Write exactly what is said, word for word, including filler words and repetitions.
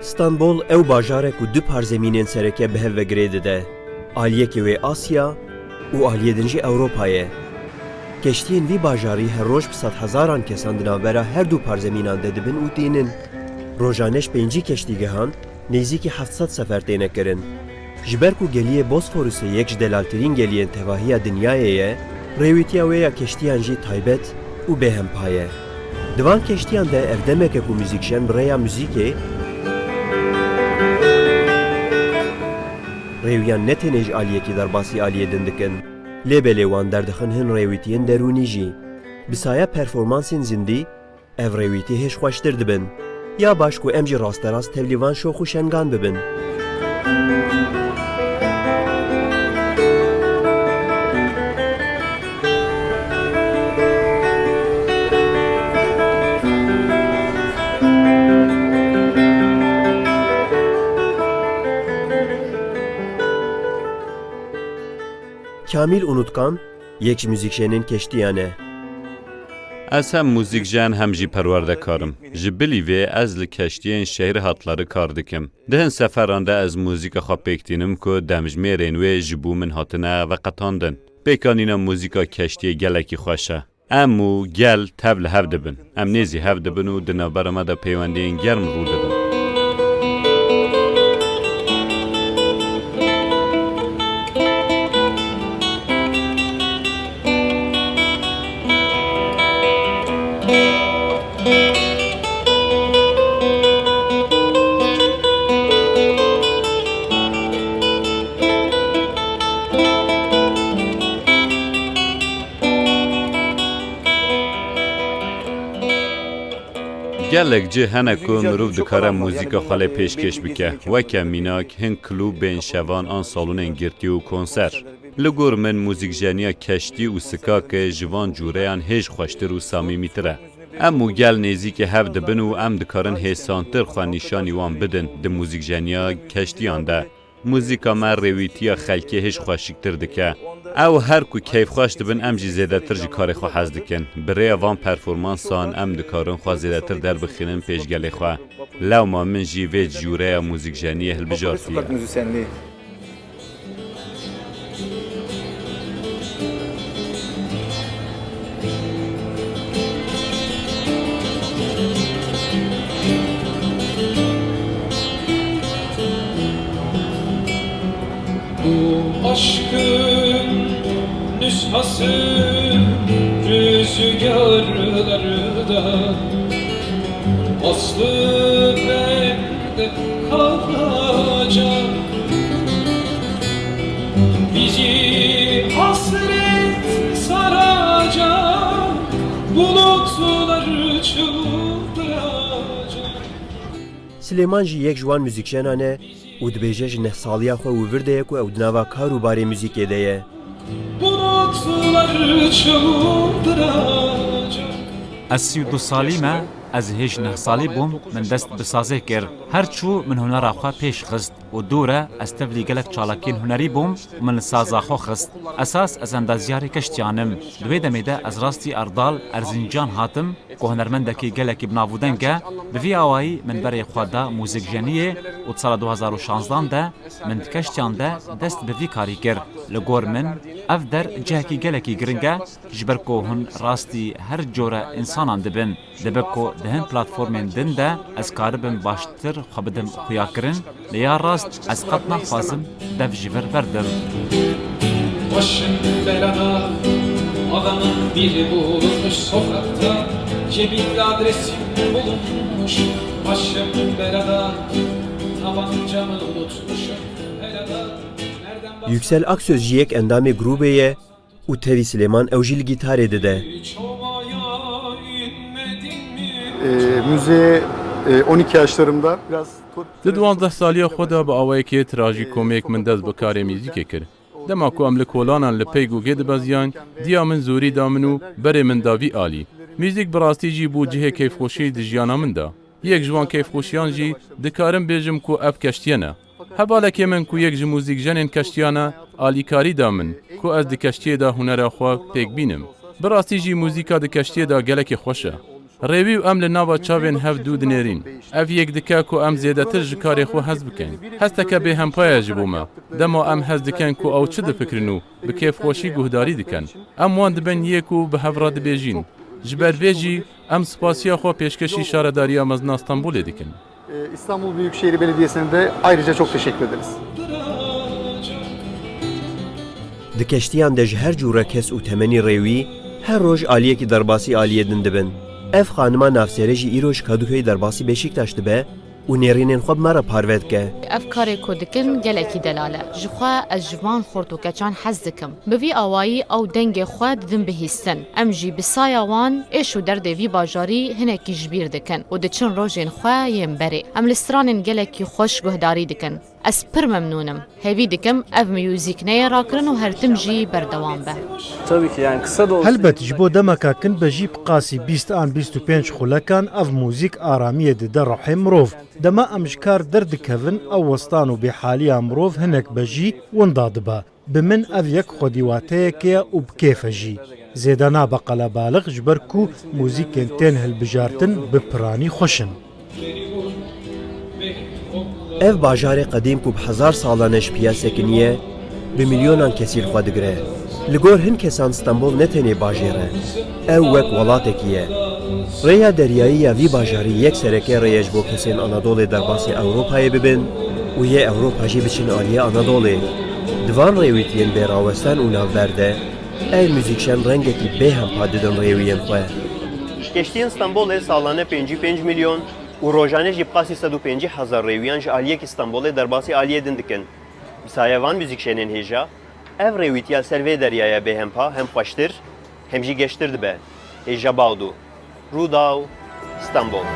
Stenbol ew bajar e ku du parzemînên sereke bi hev ve girê dide. Aliyekê wê Asya û aliyê din jî Ewropa ye. Keştiyên vî bajarî her roj bi sedhezaran kesan di navbera her du parzemînan de dibin û tînin. Rojane ji pêncî keştîgehan nêzîkî heft sed sefer têne kirin. Ji ber ku geliyê Bosforusê yek ji delaltirîn geliyên tevahiya dinyayê ye, rêwîtiya wê ya keştiyan jî taybet û bêhempa ye. Di van keştiyan de ev demeke ku muzîkjen bi rêya muzîkê rêwiyan ne tenê ji aliyekî derbasî aliyê din dikin, lê belê wan derdixin hin rêwîtiyên derûnî jî. Bi saya performansên zindî, ev rêwîtî hêj xweştir dibin. Ya baş ku em jî rasterast tevlî van şox û şengan bibin. Kamîl Unutkan, yek ji muzîkjenên keştiyan e. Ez hem muzîkjen hem jî perwerdekar im. Ji bilî vê ez li keştiyên şehîr hatları kar dikim. Di hin seferan de ez muzîka xwe pêk tînim ku demjimêrên wê ji bo min hatine veqetandin. Pêkanîna muzîka keştiyê gelekî xweş e. Em û gel tev li hev dibin. Em nêzî hev dibin û di navbera me de peywendiyên germ rû didin. Gelek cih hene ku mirov dikare muzîka xwe lê pêşkêş bike. Weke mînak, hin klûbên şevan an salonên girtî û konser. Li gor min muzîkjeniya keştî û sikake ji van cûreyan hêj xweştir û samîmîtir e. Em û gel nêzîkî hev dibin û em dikarin hêsantir xwe nîşanî wan bidin di muzîkjeniya keştiyan de. Muzîka me rêwîtiya xelkê hêj xweşiktir dike. Ew her ku keyfxweş dibin, em jî zêdetir ji karê xwe hez dikin. Bi rêya van performansan em dikarin xwe zêdetir derbixînin pêşgelê xwe. Lewma min jî vê cûreya muzîkjeniyê hilbijartiye. Bu aşkın nüshası rüzgarlarda aslı bende kalacak. Bizi hasret saracak, bulutlar çıldıracak. Silêman jî yek ji wan muzîkjenan e û dibêje ji neh saliya xwe û vir de ye ku ew di nava kar û barê muzîkê de ye. Bulutlar çıldıracak. Ez sî û du salî me, ez hêj neh salî bûm, min dest bi sazê kir. Her çû min hunera xwe pêş xist û dû re ez tevlî gelek çalakiyên hunerî bûm û min li saza xwe xist. Esas ez endazyarê keştiyan im. Di wê demê de ez rastî Erdal Erzincan hatim, ku hunermendekî gelekî bi nav û deng e, bi vî awayî min berê xwe da muzîkjeniyê û di sala du hezar û şanzdan de min di keştiyan de dest bi vî karî kir. Li gor min ev der cihekî gelekî giring e, ji ber ku hûn rastî her cure însanan dibin. Dibe ku di hin platformên din de ez karibim baştir xwe bidim xuyakirin, lê ya rast ez qet naxwazim dev ji vir berdim. Başım belada, adamın biri bulunmuş sokakta, cebinde adresim bulunmuş. Başım belada, tabancamı unutmuşum helada. Nereden Yüksel Aksöz jî yek endamê grûbê ye û tevî Silêman ew jî li gîtarê dide. Ee, müziğe, e, on iki yaşlarımda biraz Di duwazdeh saliya xwe de bi awayekî trajikomêk min dest bi karê muzîkê kir. Dema ku em li kolanan li pey gogê dibeziyan, diya min zorî da min û berê min da vî alî. Muzîk bi rastî jî bû cihê keyfxweşî di jiyana min de. Yek ji wan keyfxweşiyan jî dikarim bêjim ku ev keştiye ne. Hevalekê min ku yek ji muzîkjenên keştiyan e, alîkarî da min ku ez di keştiyê de hunera xwe pêk bînim. Bi rastî jî muzîka di keştiyê de gelekî xweş e. Rêwî û em li nava çavên hev dû dinêrîn. Ev yek dike ku em zêdetir ji karê xwe hez bikin. Hesteke bêhempa ye ji bo me. Dema em hez dikin ku ew çi difikirin û bi kêfxweşî guhdarî dikin. Em wan dibin yê ku bi hev re dibêjin. Ji ber vê jî em spasiya xwe pêşkêşî Şaredariya Mezin a Stenbolê dikin. Ee, İstanbul Büyükşehir Belediyesi'ne de ayrıca çok teşekkür ederiz. Di keştiyan de ji her cûre kes û temenî rêwî her roj aliyekî derbasî aliyê din dibin. Ev xanima navsêre jî îro ji Kadıköy derbasî Beşiktaş dibe û nêrînên xwe bi me re parve dike. Ev karê ku dikin gelekî delal e. Ji xwe ez ji van xort û keçan hez dikim. Bi vî awayî ew dengê xwe didin bihîstin. Em jî bi saya wan êş û derdê vî bajarî hinekî ji bîr dikin û diçin rojên xwe yên berê. Em li stranên gelekî xweş guhdarî dikin. Ez pir memnûn im. Hêvî dikim ev miyûzîk neyê rakirin û her tim jî berdewam be. Tabii ki yani kısa da olsa Helbet ji bo demeka kin be jî bi qasî bîst an bîst û pênc xulekan ev muzîk aramiyê dide ruhê mirov. Dema em ji kar derdikevin ew westan û bêhaliya mirov hinek be jî winda dibe. Bi min ev yek xwedî wateyekê ye û bi kêf e jî. Zêde nabe qelebalix ji ber ku muzîkên tên hilbijartin bi piranî xweş in. Ev bajarê qedîm ku bi hezar salan e ji piya sekiniye, bi milyonan kesî li xwe digire. Li gor hin kesan Stenbol ne tenê bajêr e, ew wek welatekî ye. Rêya deryayî ya vî bajarî yek sereke rê ye ji bo kesên Anadolê derbasî Ewropayê bibin û yê Ewropa jî biçin aliyê Anadolê. Di van rêwîtiyên bêrawestan û navber de, ev muzîkşen rengekî bêhempa didin rêwiyên xwe. Keştiyên Stenbolê salane pêncî pênc milyon û rojane jî bi qasî sed û pêncî hezar rêwiyan ji aliyekî Stenbolê derbasî aliyê din dikin. Bi saya van muzîkşenên hêja, ev rêwîtiya li ser vê deryaya bêhempa hem xweştir, hem jî geştir dibe. Hêja Bawdû, Rûdaw, Stenbol.